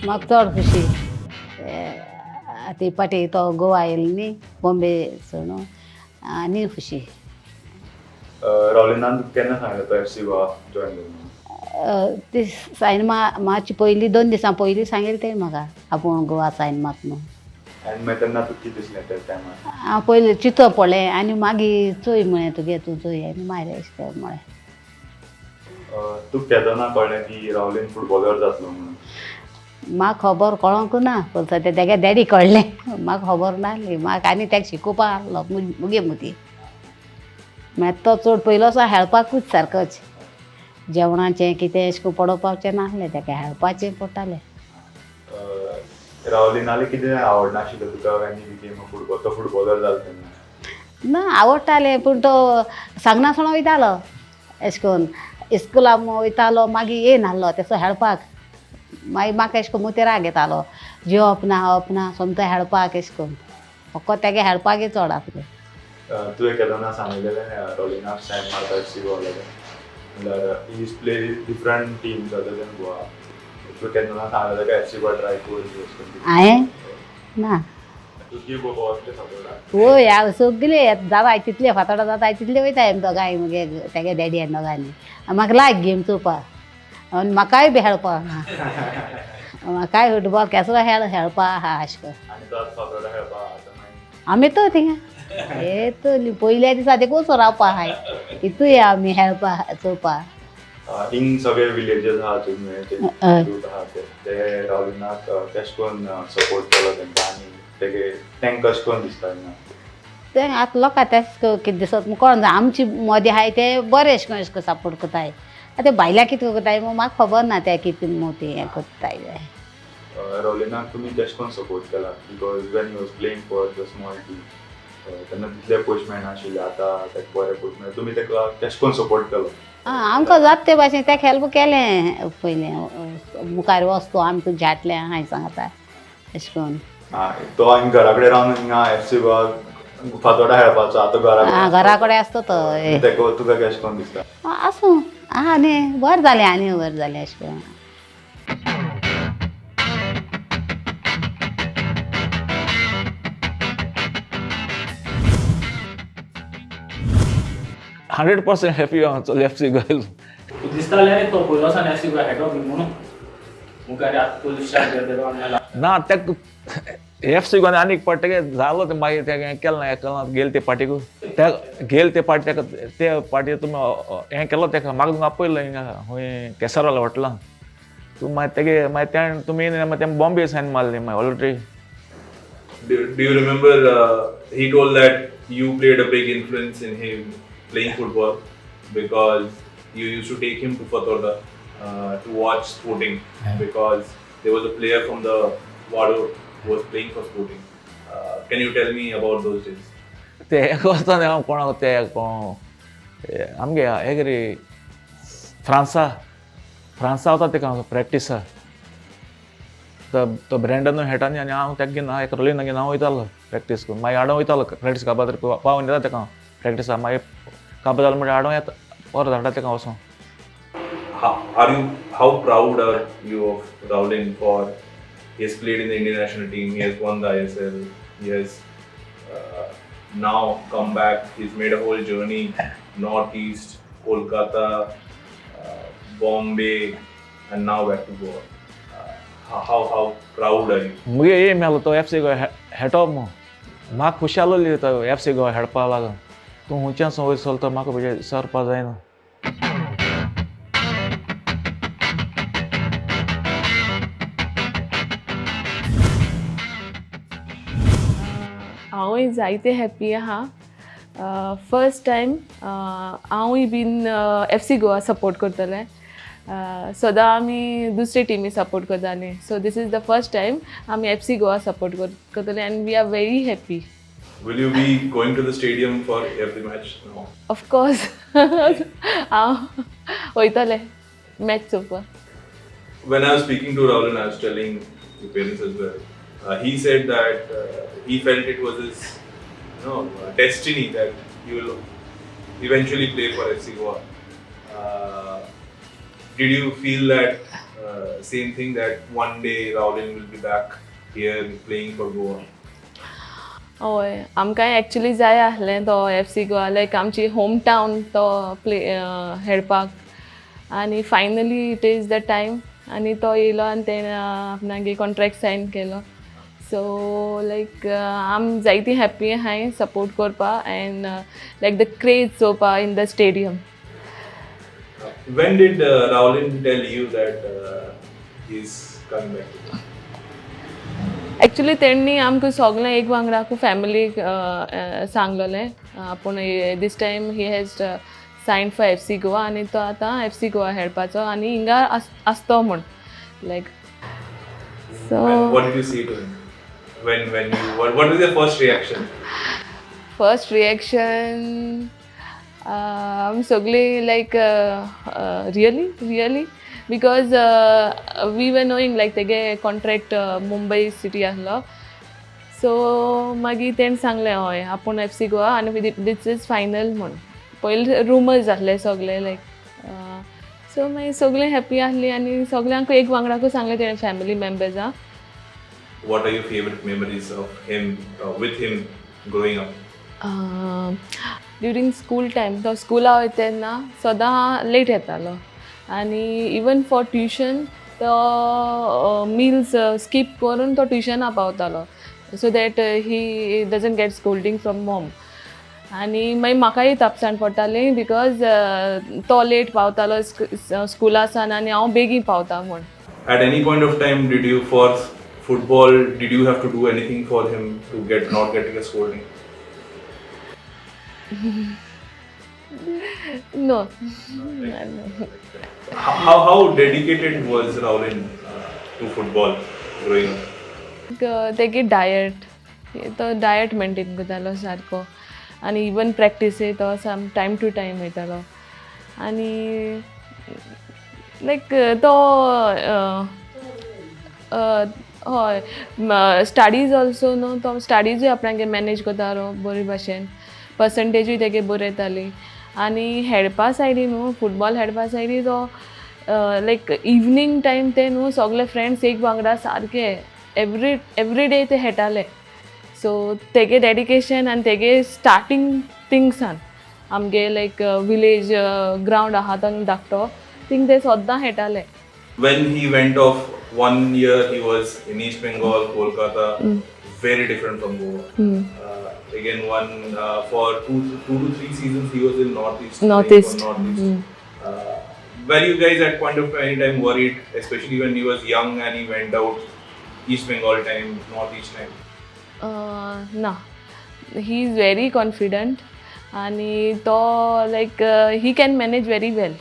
म्हाका चड खुशी. ती पाटी तो गोवा येयलो न्ही बॉम्बे सोडून आनी खुशी. रॉलिनान तुका केन्ना सांगलें तो एफ सी गोवा जॉयन कर? ती सायन मार्च पयलीं 2 दिसां पयलीं सांगिल्लें तें म्हाका आपूण गोवा सायन मात म्हणून. आनी मागीर तेन्ना तुका कितें दिसलें त्या टायमार? हांव पयलीं चिंतो पडलें आनी मागीर चोय म्हळें तुगे तूं चोय आनी मागीर अशें म्हळें. तुका केदोना कळ्ळें की रावलीन फुटबॉलर जातलो म्हणून? म्हाका खबर कळोंक ना, पूण तेगे डॅडी कळ्ळें, म्हाका खबर नासली. म्हाका आनी ताका शिकोवपा आहलो मुगे मदीं. मागीर तो चड पयलो असो हेळपाकूच सारकोच, जेवणाचें कितें अशें करून पडोवपाचें नासलें ताका, हेळपाचें पडटालें. रावलिनालें कितें आवडनाशिल्लें तुका when he became a football, तो फुटबॉलर जालो तेन्ना? ना आवडटालें, पूण तो सांगनासतना वयतालो अशें करून इस्कुलाक वयतालो, मागीर येयनासलो तेसो हेळपाक. मागीर म्हाका अशें करून मोती राग येतालो, जेवप ना खावप ना, सोमतो हेळपाक अशें करून, फकत तेगे हेळपाकय चड आसलें. तुवें केदोना सांगिल्लें रॉलिनाक सायन मारता एफ सी गोवा जाल्यार, म्हणल्यार he is play different teams other than Goa, तुवें केन्ना सांगलें ताका एफ सी गोवा ट्राय कर अशें करून? हांवें ना. तुगे गोवांतले सपोर्टाक? वय, हांव सगळे जाता तितले फातोडा जाता तितले वयताय आमी दोगांय, मुगे तेगे डॅडी आनी दोगांनी. म्हाका लायक गेम चोवपाक आनी म्हाकाय बी खेळपाक, म्हाकाय फुटबॉल केसो खेळ खेळपा आहा अशें करून. आनी तो आतां फातोडा खेळपा आतां मागीर? आमी तो थिंगा हे पयल्या दिसा ते कसो रावपा आहाय इतूय आमी खेळपा चोवपा. हिंग सगळे विलेजीस आहा तुमी रूट आहा ते रावलिनाक कशें करून सपोर्ट केलो तेंकां आनी तेगे तेंकां कशें करून दिसता हिंगा? तें आतां लोकां तेच कितें दिसत कोण आमची मदीं आहाय ते बरें अशें करून अशें करून सपोर्ट करताय. आतां ते भायल्या कितें करताय म्हाका खबर ना, ते कितें मोती हें करताय. रॉलिनाक तुमी कशें करून सपोर्ट केला? Because when he was playing for the small team तेन्ना तितले पयशे मेळनाशिल्ले, आतां ताका बरे पयशे मेळ्ळे, तुमी ताका कशें करून सपोर्ट केलो? आमकां जाता ते भाशेन ताका हेल्प केलें पयलें, मुखार वच तूं आमी तुज्या हाटलें आहाय सांगता अशें करून. तो आनी घरा कडेन रावन हिंगा एफ सी गोवा फातोडा खेळपाचो, आतां घरा घरा कडेन आसता तो. ताका तुका कशें करून दिसता? आसूं आहा न्ही, बरें जालें आनी बरें जालें अशें करून. हंड्रेड पर्सेंट हॅपी हांव चल एफ सी गोवा. दिसतालें रे तो पयलो सान एफ सी गोवा हेडो बी म्हणून मुखार आतां पोलीस स्टार्ट ना तेक एफ सी गोवा आनीक पडटकीर जालो ते मागीर तें हें केलें ना, हें केलें ना, गेले ते पार्टीक ते गेले ते पार्टी तेका ते पार्टी तुमी हें केलो तेका म्हाका तुमकां आपयलो हिंगा खंय केसरवाला हॉटेलान तूं मागीर तेगे मागीर तेणें तुमी मागीर तें बॉम्बे सायन मारली मागीर already. Do you remember he told that you played a big influence in him playing football because you used to take him to Fatorda to watch Sporting, Yeah. because there was a player from the Wado who was playing for Sporting. Can you tell me about those days? ते वचोन हांव कोणाक ते कोण आमगे हे कितें François François वता तेका प्रॅक्टिसा, तो ब्रँडन हेटानी आनी हांव तेका घेवन एक रोलिना घेवन हांव वयतालो प्रॅक्टीस करून, मागीर हाडून वयतालो प्रॅक्टीस काबार पावोन येता तेका हांव प्रॅक्टिसा, मागीर काबार जालो म्हणल्यार हाडून येता परत हाडटा तेका वचोन. How proud are you of Rowlin for he has played in the Indian national team, he has won the ISL, he has now come back, he's made a whole journey, Northeast, Kolkata, Bombay, and now back to Goa. How proud are you? मुगे M आसलो तो F C Goa हेटो म्हूण, म्हाका खुशी आसलोली तो F C Goa हेडपा लागून. तूं खंयच्यान वयर सरता म्हाका म्हणजे सरपा जायना. हांवूय जायते हॅप्पी आहा. फर्स्ट टायम हांवूय बीन एफ सी गोवा सपोर्ट करतलें. सदां आमी दुसरे टिमी सपोर्ट करतालीं, so this is the first time आमी एफ सी गोवा सपोर्ट करतले and we are very happy. Will you be going to the stadium for every match now? Of course हांव वयतलें मॅच चोवपाक. When I was speaking to Rowlin, I was telling your parents as well. He said that he felt it was his destiny that he will eventually play for FC Goa. Did you feel that same thing that one day Rowllin will be back here playing for Goa? हय, आमकांय actually जाय आसलें तो F C Goa, लायक आमची home town तो play खेळपाक. आनी finally it is the time आनी तो येयलो आनी तेणें आपणागे कॉन्ट्रॅक्ट सायन केलो. सो लायक आम जायती हॅप्पी आहाय सपोर्ट करपा एंड लायक the craze चोवपा in the stadium. When did Rowllin tell you that he's coming back to Goa? Actually तेणी आमकां सगळें एक वांगडा फॅमिलीक सांगलेलें आपूण this time he has sign for FC Goa आनी तो आतां एफ सी गोवा खेळपाचो आनी हिंगा आसतो म्हूण लायक so. And what did you say to him? When you what was your first reaction? First reaction आमी सगळीं like really really, because we were knowing like तेगे कॉन्ट्रॅक्ट मुंबय सिटी आसलो. सो मागीर तेणें सांगलें हय आपूण एफ सी गोवा आनी this is final म्हूण. पयलीं रुमर्स आसले सगळे लायक, सो मागीर सगळीं हॅप्पी आसलीं आनी सगल्यांक एक वांगडाकूच सांगलें तेणें family मेम्बर्सां. What are your favorite memories of him with him growing up? During school time तो स्कुला वयता तेन्ना सदां लेट येतालो आनी इवन फॉर ट्युशन तो मिल्स स्कीप करून तो ट्युशना पावतालो so that he doesn't get scolding from mom. आनी मागीर म्हाकाय तापसाण पडटाली because तो लेट पावतालो स्कुला सान आनी हांव बेगीन पावता म्हूण. At any point of time, did you for football? Did you have to do anything for him to get not getting a scolding? No. How dedicated was Rowllin to football growing up? तेगे diet, तो diet maintain करतालो सारको आनी even प्रॅक्टीसय तो साम time two time वयतालो आनी लायक तो हय स्टडीज ऑल्सो न्हू, तो स्टडीजूय आपणागे मॅनेज करतालो बरे भाशेन, पर्संटेजूय तेगे बरी येताली. आनी हेडपा सायडीन न्हू, फुटबॉल हेडपा सायडी तो लायक इवनींग टायम ते न्हू सगळे फ्रेंड्स एक वांगडा सारके एवरी डे ते खेळटाले. सो तेगे डेडिकेशन आनी तेगे स्टार्टींग थिंगसान आमगे लायक विलेज ग्रावंड आहा तो धाकटो, थिंग ते सद्दां खेळटाले. When he went off one year, he was in East Bengal, Kolkata, very different from Goa. Again, one for 2 to 3 seasons, he was in Northeast. Playing for Northeast. Northeast. Were you guys at point of any time worried, especially when he was young and he went out East Bengal time, Northeast time? ना, he is very confident आनी तो like he can manage very well.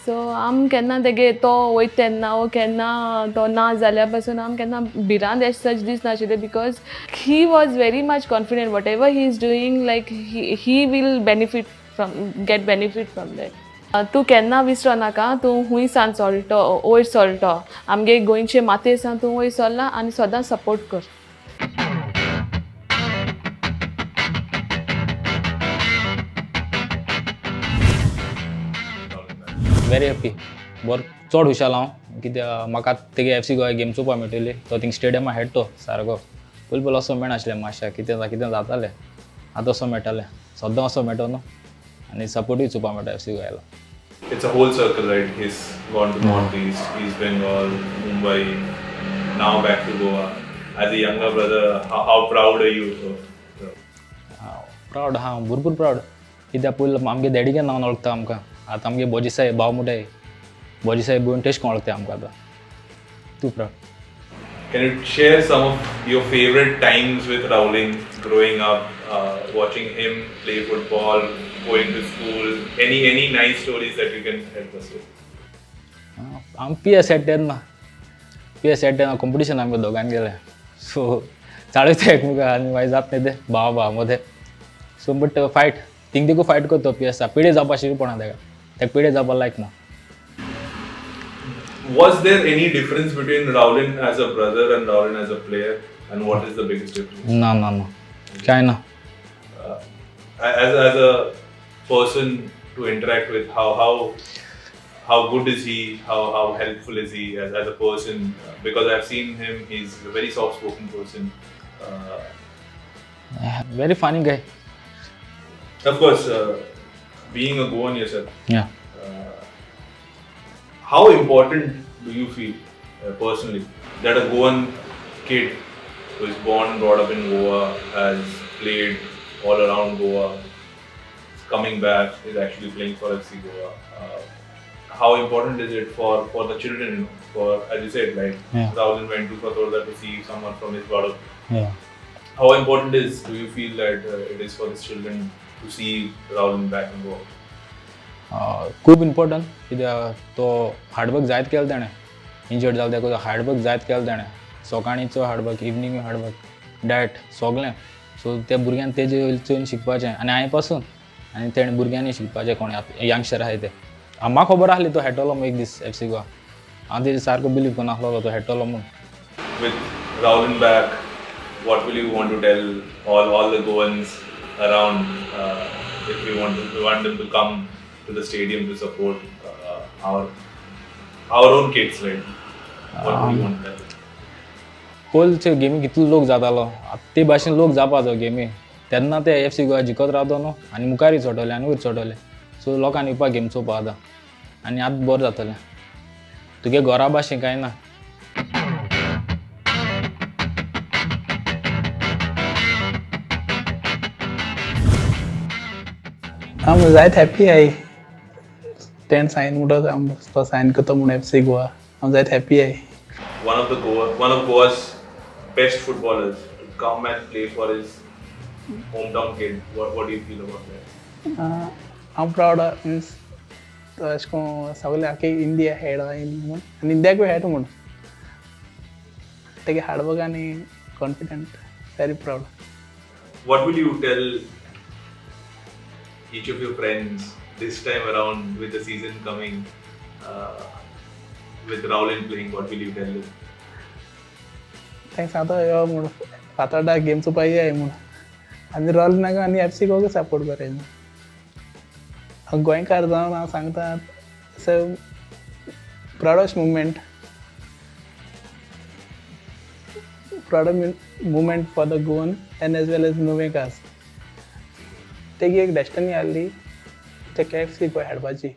So आम केन्ना तेगे तो वयता तेन्ना वो केन्ना तो ना जाल्यार पासून आम केन्ना भिरांत एज सच दीस नाशिल्ले because he was very much confident whatever he is doing, like he will benefit from get benefit from that. तूं केन्ना विसरो नाका, तूं खूंय सान चोलटो वयर चोलटो, आमगे गोंयचे मातये सान तूं वयर सरला आनी सदां सपोर्ट कर. वेरी हॅप्पी, बरो चड खुशाल हांव कित्याक म्हाका तेगे एफ सी गोवा गेम चोवपा मेळटली. तो थिंग स्टेडियमा खेळटा सारको. पयलीं पयलीं असो मेळनासलें, मातशें कितें कितें जातालें, आतां असो मेळटालें, सद्दां असो मेळटो न्हू आनी सपोर्टूय चोवपा मेळटा एफ सी गोव्याला. It's a whole circle, right? He's gone to Northeast, East Bengal, Mumbai, now back to Goa. As a younger brother, how proud are you of? Proud आहा, भरपूर प्रावड, कित्याक पयलीं आमगे डॅडीगे नांवान वळखता आमकां, आतां आमगे बोजी साहेब भाव म्हणटाय, बोजी साहेब भोवन तेश कोण वळखता आमकां आतां. तूं proud. Can you share some of your favorite times with Rowllin growing up, watching him play football, going to school? Any nice stories that you can help us with? आम पी एस एट तेन्ना, P S eight तेन्ना competition आमकां दोगांक गेलें. So चाळयता एकमेकां आनी मागीर जात न्ही तें भावा भावा मदें. सो बट फायट थिंग देखून फायट करतो पी एसा पेडे जावपा शिकपणा तेका, तेका पेडे जावपा लायक ना. Was there any difference between Rowllin as a brother and Rowllin as a player? And what is the biggest difference? ना ना ना, कांय ना. As a person to interact with, how How good is he? How helpful is he as a person? Because I've seen him, he's a very soft-spoken person. Very funny guy. Of course, being a Goan yourself, yeah. How important do you feel personally that a Goan kid who is born and brought up in Goa, has played all around Goa, is coming back, is actually playing for FC Goa? How important is it for the children, for, as you said, like Raulin went to Fatorda to see someone from his part of. How important is, do you feel that it is for the children to see Raulin back in Goa? खूब important, कित्याक तो hard work जायत केलें तेणें. Injured जालें तेका, hard work जायत केलें तेणें. सकाळींचो हार्डवर्क, इवनींगूय हार्डवर्क, डायट सगळें. सो त्या भुरग्यान तेजे वयल्यान चोवन शिकपाचें आनी हांवें पासून आनी तेणें भुरग्यांनी शिकपाचें. कोण यंगस्टर आहाय ते, म्हाका खबर आसली तो खेळटलो म्हूण एक दीस एफ सी गोवा. हांव तेजेर सारको बिलीव करून आसलेलो तो खेळटलो म्हूण. With Raulin back, what will you want to tell all the Goans around, if we want them to come to the stadium to support our own kids, right? What would you want to tell them? पयलचे गेमी कितलो लोक जातालो, आतां ते भाशेन लोक जावपाचो गेमी. तेन्ना ते एफ सी गोवा जिखत रावतो न्हू आनी मुखारय चडटले आनी वयर चडटले. सो लोकांनी येवपा गेम चोवपा आतां आनी आतां बरें जातलें. तुगे घरा भाशेन कांय ना. हांव जायत हॅप्पी आहाय. तेणें सायन म्हणटच हांव तो सायन करता म्हूण एफ सी गोवा, हांव जायत हॅप्पी आहाय. One of Goa's best footballers to come and play for his hometown kid. What do you feel about that? हांव प्रावड, मिन्स अशें करून सगळे आख्खे इंडिया हेड आयली म्हूण आनी इंडियाकूय हेड म्हूण. तेगे हार्डवर्क आनी confident, very proud. What will you tell each of your friends this time around with the season coming, with Raulin playing? What will you tell them? तांकां सांगता यो म्हूण, फातोर्डा गेम चोवपा येयाय म्हूण आनी रॉलिनाक आनी एफ सी गोवाक सपोर्ट कराय म्हूण. हांव गोंयकार जावन हांव सांगता, it's a proudest moment, proud moment for the Goan and as well as नुवेंकार्स. तेगी एक डेस्टनी आहली तेका एफ सी गोवा हाडपाची.